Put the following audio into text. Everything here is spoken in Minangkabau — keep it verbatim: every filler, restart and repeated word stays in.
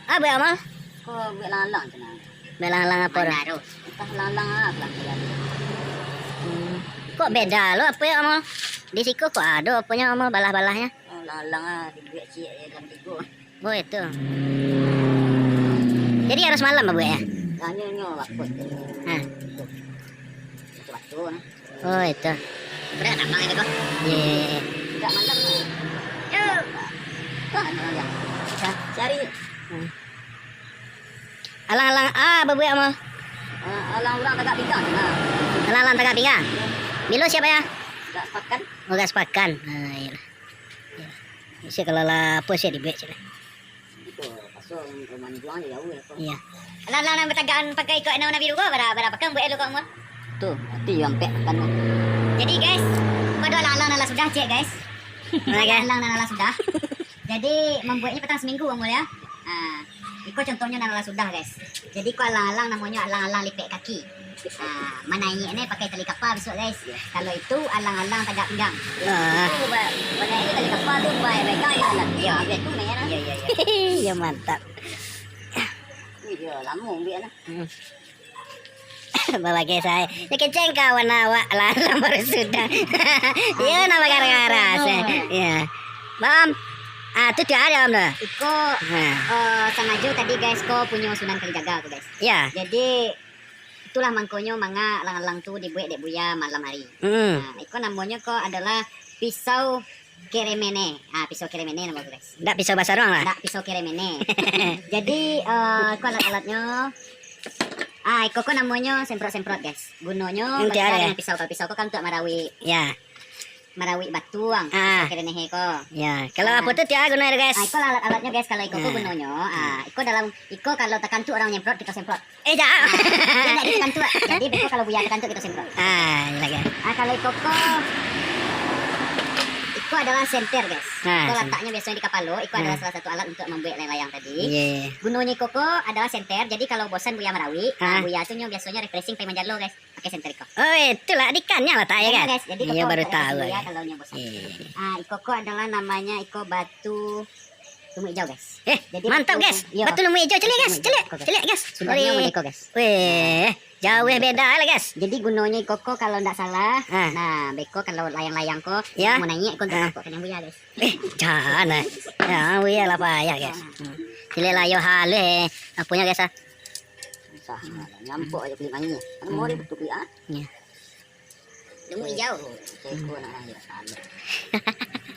Ah, buek apo? Ko buek lalang tu nah. Buek lalang apo tu? Mana tu? Entah lalang ah, pelampilan. Hmm. Kok beda lo apo yo, Amul? Di siko kok ado aponyo, Amul, balah-balahnyo? Oh, lalang ah, dibuek ciek je dalam tigo. Oh, itu. Jadi harus malam, Abu, ya? Nah, nyo, nyo, laput. Nah. Batu-batu, nah. Oh, itu. Berat abang ini, kok. Iya, iya, iya. Tidak malam, nah. Yo. Wah, malam ya. Ca-, cari. Hmm. Alang-alang, ah, Abu, ya, mau? Eh, alang urang tagak pinggang, nah. Alang-alang tagak pinggang? Bilo siapa ya? Tagak sepakan. Oh, tagak sepakan. Ah, iyalah. Iyalah. Bisa kalau lah, apa sih dibuek, cik? Itu, pasal rumah ni juang je jauh lah, kok. Iya. Alang-alang nan batagakan pakai ikok warna biru ko, bara, bara pakan buek lo kok, Mul? Tu, tu yo ampek pakan tu. Jadi, guys, ko ado alang-alang nan lah sudah ciek, guys. Mana, guys? Alang-alang nan lah sudah. Jadi, mambueknyo patang saminggu, Mul, ya. Ha, iko contohnyo nan lah sudah, guys. Jadi, ko alang-alang namonyo alang-alang lipek kaki. Ah, manaiak ni pakai tali kapa bisuak, guys. Kalau itu alang-alang tagak pinggang. Ah. Itu ba-, manaiak tali kapa tu, ba-, pegang je alang. Iyo. Biar tu main lah. Iyo, iyo, iyo. Iyo, mantap. Ui, iyo, lamo ambiak lah. Hmm. Babagai sae. Ya, keceng kawan awak lah, lah baru sudah. Iyo, nama gara-gara sae. Ya. Bam. Ah, tu tiap hari, Bam, tu. Iko, ha, eh, sangajo tadi, guys, ko punyo Sunan Kalijaga tu, guys. Ya. Jadi, itulah mangkonyo manga alang-alang tu dibuek dek Buya malam hari. Hmm. Nah, iko namonyo ko adalah pisau keremene. Ah, pisau keremene namo tu, guys. Ndak pisau basaruang lah. Ndak pisau keremene. Jadi, eh, iko alat-alatnyo. Ah, iko ko namonyo semprot-semprot, guys. Gunonyo beda dengan pisau. Kalau pisau ko kan untuak marawik. Ya. Marawik batuang, ah, pisau kerenehe ko. Ya, kalau apo tu tiap guno tu, guys. Ah, iko lah alat-alatnyo, guys. Kalau iko ko gunonyo, ah, iko dalam, iko kalau takantuk urang nyemprot, kito semprot. Eh, jangan. Ah, jadi takantuk. Jadi, beko kalau Buya takantuk, kito semprot. Ah, iyalah, guys. Ah, kalau iko ko, iko adalah senter, guys. Ah, iko lataknyo biasonyo di kapalo, iko adalah salah satu alat untuak mambuek layang-layang tadi. Iya. Gunonyo iko ko adalah senter, jadi kalau bosan Buya marawik, ah, Buya tu nyo biasonyo refreshing pai manjalo, guys. Pakai senter iko. Oh, itulah, di ikannya latak, ya kan? Guys, jadi iyo, baru tahu, ya, kalau nyo bosan. Iya. Ah, iko ko adalah namanya iko batu lumut hijau, guys. Eh, jadi mantap, guys. Iyo. Batu lumut hijau, celiak, guys. Celiak, celiak, guys. Sudahnyo model iko, guys. Weh, jauh beda lah, guys. Jadi gunonyo iko ko kalau ndak salah, ah, nah, beko kalau layang-layang ko, ya, mau naiak ko untuak, ah, tampakkan Buya, guys. Eh, jangan, eh. Ya, Buya lah payah, guys. Hmm. Celiak lah, yo halus, eh. Aponyo, guys, ah. Susah, nyampok aja kulit manis. Kan mau dia betul kulit, ah. Iya. Lumut hijau. Ceko nak orang dia salah.